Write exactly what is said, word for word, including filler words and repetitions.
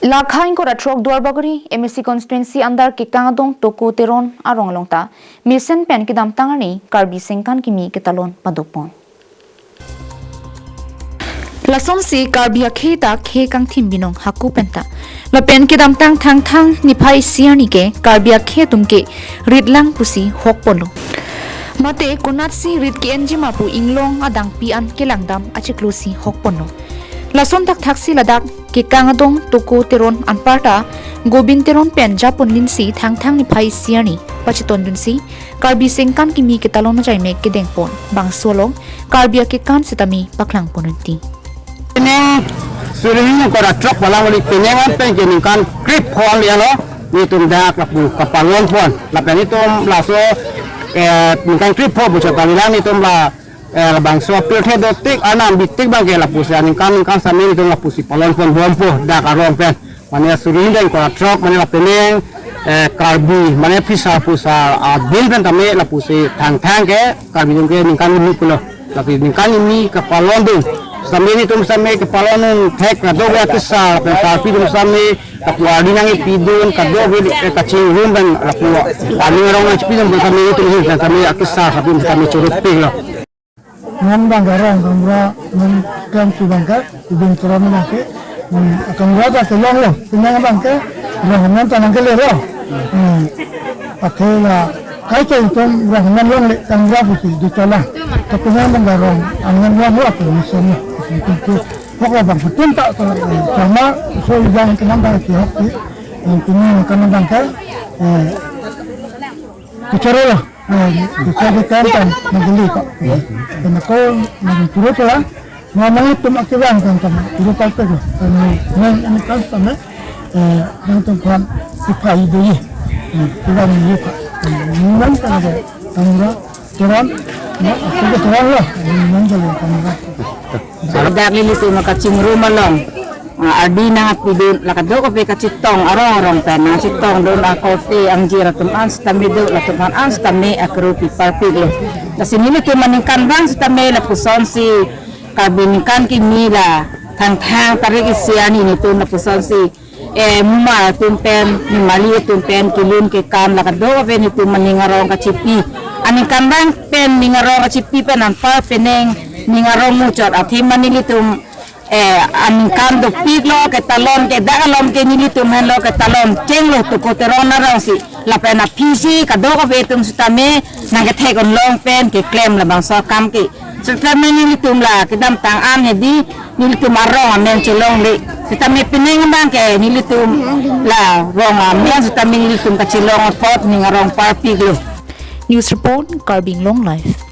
Lakha ingkoi ra throk Duarbagori M A C constituency under Kekang adong Toko Teron arong along ta mesen pen kedamtang arni Karbi Sengkan Kimi ketalon padopon. Lasonsi Karbi akhei ta khei kangthim binong hako penta. Lapen kedamtang Thangthang niphai isi arni ke Karbi akhei atum ke rit lang pusi hokponlo. Mate konatsi rit ke-enji ma pu inglong adangpi an kelangdam achiklo si hokponlo. Lason thakthaksi ladak Kekang adong Toko Teron anparta Gobin Teron pen japonlinsi Thangthang niphai isi arni pachitondunsi Karbi Sengkan Kimi ketalon ajaimek kedengpon. Bangso along Karbi akekan sitame paklangpon unti. Pining suri hini ingkoi ra throk palang uli pining an pen ke ningkan krepho le lo, netum dak lapu kapalonpon. Lapen netum laso, eh, ningkan krepho bucha palilang netum la, eh, labangso pirthe dotik anam bitik abang ke lapusi aningkan ningkan sitame netum lapusi palonponbompo dak arong pen. Mane suri hini ingkoi ra throk mane lapenang, eh, Karbi mane phisa pusa adin pen tame lapusi Thangthang ke Karbi atum ke ningkan kimi pulo. Lapen ningkan kimi kapalondun. Sitame netum sitame kapalondun thek kadokave akesar pen sarpi atum sitame lapu ardi nangkepidun kadokave, eh, kachingrum pen lapu ardi arong nangchipidun pen sitame netum sitame akesar sarpi sitame chorotpiklo. Non abang ke arong kamra non kemsi abang ke, Gobin Teron abang ke, hmm, kamra ta kelonglo, pining abang ke, rong non ta nangkele ro. Hmm. Athe la, kaike itum rong non longle kamra pusi duthulang. To pining abang ke rong non longlo atum mesen lo. Itum ke, hok abang putin ta to, eh, sama, so ijang kenam abang ke hok, eh, pining kan abang ke, eh, kechoro lo. Eh, bisa di kan kan, nangkele ko. Eh, kena ko, nangkele turut la. Mama itum akiran kan kan, turut apa ko. Kan, nang, ini kan sama, eh, nangtum kan, sipai dulu. Eh, kiran ini ko. Eh, nang kan ada, kamra, kiran, na, aku kiran lo. Eh, nang jalan kamra. Dak nelitum kachingrum along, ah, ardi nangpidun, la kadokave kachetong arong arong pen nangchetongdun akorte angjir atum an sitame do, latum an sitame akropi parpiklo. Lasi nelitum aningkanvang sitame lapusonsi Karbi ningkan kimi la Thangthang tarik isi arni netum lapusonsi, eh, mumar atum pen, mumali atum pen, kelun kekam la kadokave netum aning arong kachipi. Aningkanvang pen ning arong kachipi pen anpar pining ning arong muchot athema nelitum, eh, aningkan dopiklo ketalon ke dak along ke nelitum henlo ketalon chenglo Toko Teron arongsi. Lapen aphisi kadokave atum sitame nangkethek-un long pen keklem labangso akam ke. Sitame nelitum la kedamtang an hedi nelitum arong amen chelongle. Sitame pining abang ke nelitum la rong amen sitame nelitum kachelong apot ning arong parpiklo. News report, Karbi Anglong Live.